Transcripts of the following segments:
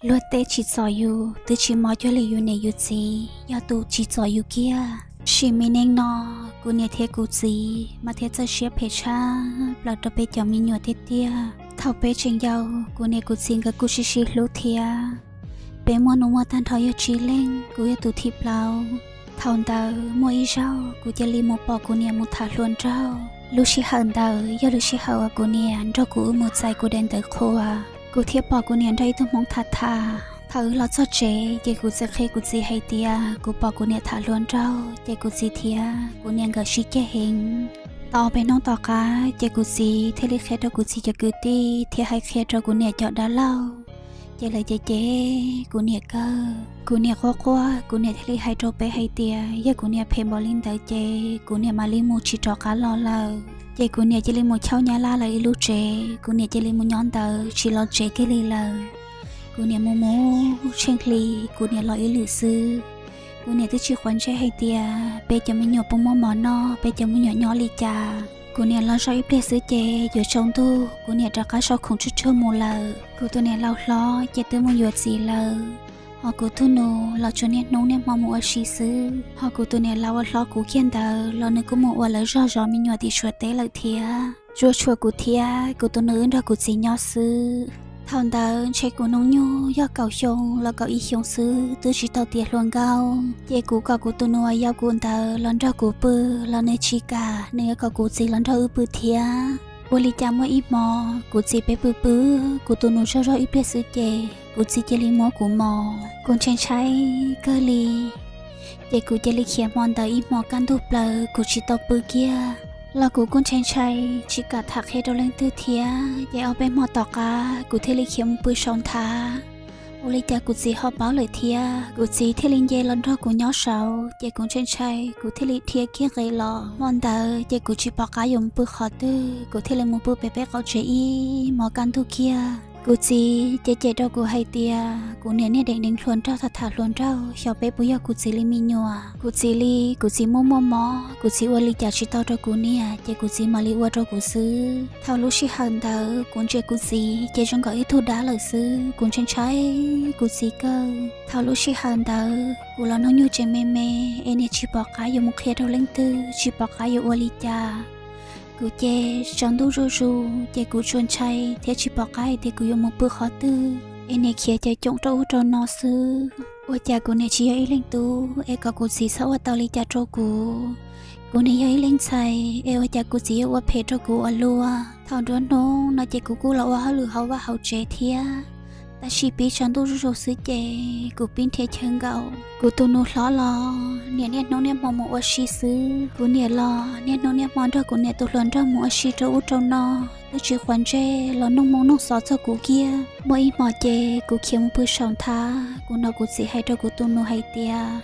Luag tej tsim txom yus twb tsis mob cuag li yus niam yus txiv, yog tus tsim txom yus kiag. Sim me neej no, kuv niam thiab kuv txiv mas thiaj txawj siab phem tshaj plaws rau peb cov me nyuam tiag tiag. Thaum peb tseem yau, kuv niam kuv txiv nkawd kuj sib sib hlub thiab. Peb muaj nus muaj tag nrho yog tsib leeg, kuv yog tus thib plaub. Thaum ntawd muaj ib zaug kuv cia li mus pom kuv niam mus tham hluas nraug. Lub sij hawm ntawd yog lub sij hawm uas kuv niam nrog kuv wb mus txais kuv daim ntawv qhua. Kuv thiaj pom kuv niam nrog ib tug Hmoob tham tham. Thaum wb los txog tsev ces kuv txawm qhia kuv txiv hais tias kuv pom kuv niam tham hluas nraug, ces kuv txiv thiab kuv niam nkawd sib ceg heev. Tau ob peb hnub tom qab ces kuv txiv thiaj li qhia rau kuv txiv cov kwv tij thiab hais qhia rau kuv niam cov dab laug. Ces lawv cem cem kuv niam kawg. Kuv niam quaj quaj, kuv niam thiaj li hais rau peb hais tias yog kuv niam phem npaum li ntawd ces kuv niam mam li mus tsis rov qab los lawm. Ces kuv niam cia li mus chauj Nyab Laj lawv ib lub tsev, kuv niam cia li mus nyob ntawd tsis los tsev kiag li lawm. Kuv niam mus mus tsheej hli, kuv niam los ib lwm xwb. Kuv niam twb tsis quav ntsej hais tias peb cov me nyuam puas muaj mov noj, peb cov me nyuam nyob li cas. Kuv niam los zoj ib pliag xwb ces yuav tsaus ntuj, kuv niam rov qab sau khoom tsuag tsuag mus lawm. Kuv tus niam laus hlob ces twb mus yuav txiv lawm, ho kuv tus nus los tsuas niaj hnub niaj hmo mus ua si xwb. Ho kuv tus niam laus uas hlob kuv kiag ntawd los nws kuj mus ua lawv zog zov me nyuam tim Suav teb lawm thiab. Tsuas tshuav kuv thiab kuv tus nus wb nrog kuv txiv nyob xwb. Thaum ntawd ntshe kuv hnub nyoog yog kaum xyoo los kaum ib xyoo xwb, twb tsis tau tiav hluas nkauj. Ces kuv kom kuv tus nus uas yau kuv ntawd los nrog kuv pw los nws tsis kam, nws yuav kom kuv txiv los nrog wb pw thiab. Ua li cas muaj ib hmo kuv txiv peb pw pw, kuv tus nus zoj zog ib pliag xwb ces kuv txiv cia li muab kuv mos. Kuv ntshai ntshai kawg li, ces kuv cia li khiav hmo ntawd ib hmo kaj ntug plaws kuv tsis tau pw kiag. Los kuv kuj ntshai ntshai tsis kam tham qhia rau leej twg thiab, ces ob peb hmo tom qab kuv thiaj li khiav mus pw saum nthav. Ua li cas kuv txiv ho paub lawm thiab, kuv txiv thiaj li nce los nrog kuv nyob saud, ces kuv ntshai ntshai kuv thiaj li dhia kiag nqis los. Hmo ntawd ces kuv tsis pom qab yuav mus pw qhov twg, kuv thiaj li mus pw pem peb qaum tsev ib hmo kaj ntug kiag. Kuv txiv ces cem rau kuv hais tias kuv niam niaj deev deev hluas nraug tham tham hluas nraug, xyov peb puas yog kuv txiv li me nyuam. Kuv txiv li kuv txiv muaj muaj mob, kuv txiv ua li cas tsis tau rau kuv niam ces kuv txiv mam li ua rau kuv xwb. Thaum lub sij hawm ntawd kuv ntsia kuv txiv ces zoo nkaus ib tug dab lawm xwb, kuv ntshai ntshai kuv txiv kawg. Thaum lub sij hawm ntawd kuv los hnub nyoog tseem me me, es niam tsis pom qab yuav mus qhia rau leej twg, tsis pom qab yuav ua li cas. Kuv ces tsaus ntuj zuj zus ces kuv tsuas ntshai thiab tsis pom qab hais tias kuv yuav mus pw qhov twg, es niam khiav cav coom rau ub rau no xwb. Ua cas kuv niam tsis yog ib leej tub es kom kuv txiv txhob ua tau li cas rau kuv. Kuv niam yog ib leej ntxhais es ua cas kuv txiv yuav ua phem rau kuv ua luaj. Thaum nruab hnub no ces kuv kuj los ua hauj lwm hauv vaj hauv tsev thiab, tab sis pib tsaus ntuj zuj zus xwb ces kuv pib nrhiav chaw nkaum. Kuv tus nus hlob los niam niaj hnub niaj hmo mus ua si xwb, kuv niam los niaj hnub niaj hmo nrog kuv niam tus hluas nraug mus ua si rau ub rau no, twb tsis quav ntsej los nug moo nug xov txog kuv kiag. Muaj ib hmo ces kuv khiav mus pw saum nthav, kuv hnov kuv txiv hais rau kuv tus nus hais tias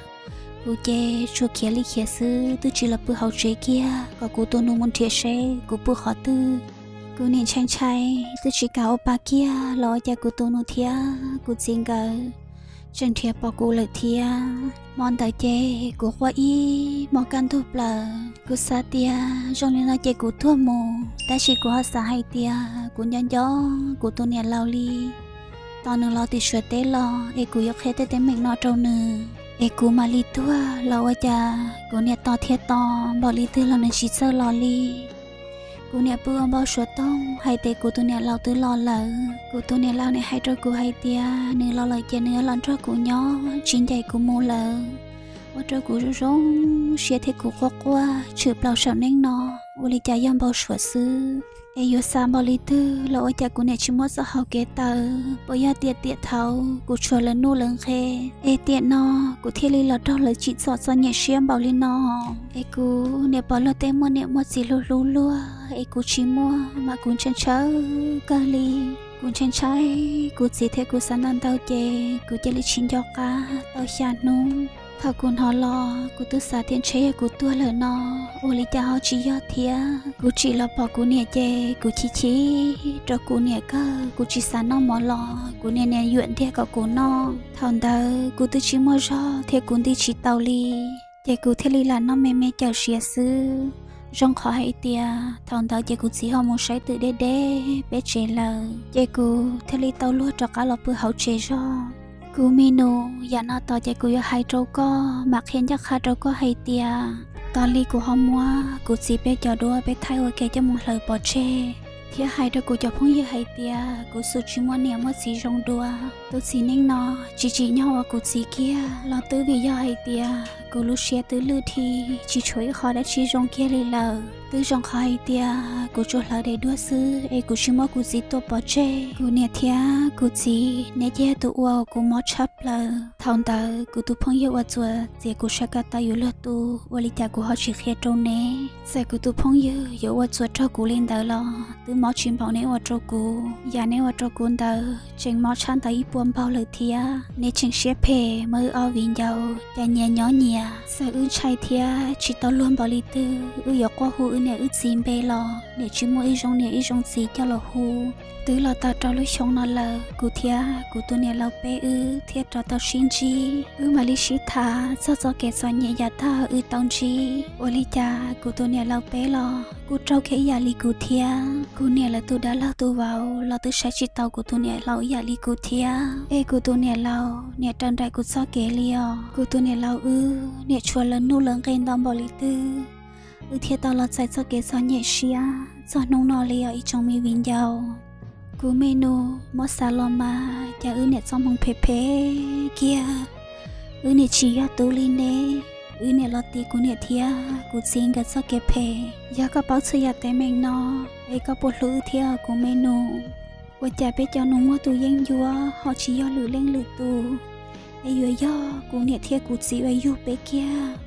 kuv ces tsuas khiav li khiav xwb, twb tsis los pw hauv tsev kiag, kom kuv tus nus mus nrhiav seb kuv pw qhov twg. Kuv niam ntshai ntshai, twb tsis kam ua pa kiag los ua cas kuv tus nus thiab kuv txiv nkawd tseem nrhiav pom kuv lawm thiab. Hmo ntawd ces kuv quaj ib hmo kaj ntug plaws. Kuv xav tias zoo li no ces kuv tuag mus, tab sis kuv ho xav hais tias kuv nco nco kuv tus niam laus li. Tos nws los tim Suav teb los es kuv yuav qhia tej teeb meem no rau nws, es kuv mam li tuag los ua cas kuv niam tos thiab tos npaum li twg los nws tsis txawj los li. Kuv niam pw ua npau suav toog hais tias kuv tus niam laus twb los lawm. Kuv tus niam laus nim hais rau kuv hais tias nws los lawm ces nws yuav los nrog kuv nyob, tsis ncaim kuv mus lawm. Ua rau kuv zoo zoo siab thiab kuv quaj quaj tshwm plaws saum neej no, ua li cas yog npau suav xwb. Es yuav xav npaum li twg los ua cas kuv niam tsis muaj txoj hau kev taw, puas yog tiam tiam thaud kuv tshuav lawv nuj lawv nqe, es tiam no kuv thiaj li los raug lawv tsim txom txom nyem siab npaum li no. Es kuv niam pom luag tej muaj niam muaj txiv hlub hlub luag, es kuv tsis muaj mas kuv ntshai ntshai kawg li. Kuv ntshai ntshai kuv txiv thiab kuv xav ntau ntau ces kuv cia li tsis nco qab tau xya hnub. Thaum kuv hnov los kuv twb xav tias ntshe yog kuv tuag lawm no, ua li cas ho tsis yog thiab. Kuv tsim los pom kuv niam ces kuv chim chim rau kuv niam kawg, kuv tsis xav noj mov los kuv niam niam yuam ntiag kom kuv noj. Thaum ntawd kuv twb tsis muaj zog thiab kuv nti tsis tau li, ces kuv thiaj li lam noj me me cawm siav xwb. Zoo qhov hais tias thaum ntawd ces kuv txiv ho mus saib twm deb deb peb tsev lawm, ces kuv thiaj li tau luag rov qab los pw hauv tsev zog. Kuv me nus, yam no tos ces kuv yuav hais rau koj, mam qhia ncaj qha rau koj hais tias tos li kuv ho muab kuv txiv peb cov duab peb thaij ua ke coj mus hlawv pov tseg, thiab hais rau kuv cov phooj ywg hais tias kuv xum tsis muaj niam muaj txiv zoo dua. Tus txiv neej no tsis tsim nyog ua kuv txiv kiag los twb vim yog hais tias kuv lub siab twb lwj dhi, tsis tshuav ib qho dab tsi zoo kiag li lawm. Twb zoo qhov hais tias kuv tsuas hlawv daim duab xwb es kuv tsis muab kuv txiv tua pov tseg. Kuv niam thiab kuv txiv, neb ces yog tus ua kuv mob tshaj plaws. Thaum ntawd kuv tus phooj ywg Ua Txuas txiav kuv sab ko taw yuav luag tu, ua li cas kuv ho tsis qhia rau neb? Txawm kuv tus phooj ywg yuav ua txuas raug kuv li ntawd los twb mob tsis npaum neb ua rau kuv. Yam neb ua rau kuv ntawd tseem mob tshaj ntawd ib puas npaug lawm thiab. Neb tseem siab phem muab wb ob viv ncaus cas nyias nyob nyias. Txawm wb ntshai thiab tsis tau luag npaum li twg, wb yuav quaj hu wb niam wb txiv npe los niam tsis muaj ib zoo niam ib zoo txiv coj los hu. Twb los tau rau lub xyoo no lawm, kuv thiab kuv tus niam laus peb wb thiaj rov tau sib ntsib. Wb mam li sib tham txog txoj kev txom nyem yav tag wb tau ntsib. Ua li cas kuv tus niam laus peb los kuj raug kiag ib yam li kuv thiab. Kuv niam lawv tus dab laug tus vauv los twb saib tsis taus kuv tus niam laus ib yam li kuv thiab. Es kuv tus niam laus niam raws nraim kuv txoj kev li os. Kuv tus niam laus wb niam tshuav lawv nuj lawv nqi ntau npaum li twg, wb thiaj tau los txais txoj kev txom nyem siab txog hnub no li os ib tsoom me viv ncaus. Kuv me nus, muab xav los mas cas wb niam txoj hmoo phem phem kiag. Wb niam tsis yog tub li neb, wb niam los tiv kuv niam thiab kuv txiv nkawd txoj kev phem. Yog koj paub txhua yam teeb meem no, es koj puas hlub wb thiab kuv me nus? Ua cas peb cov nus muag tus yeeb ncuab ho tsis yog lwm leej lwm tus, es yuav yog kuv niam thiab kuv txiv uas yug peb kiag?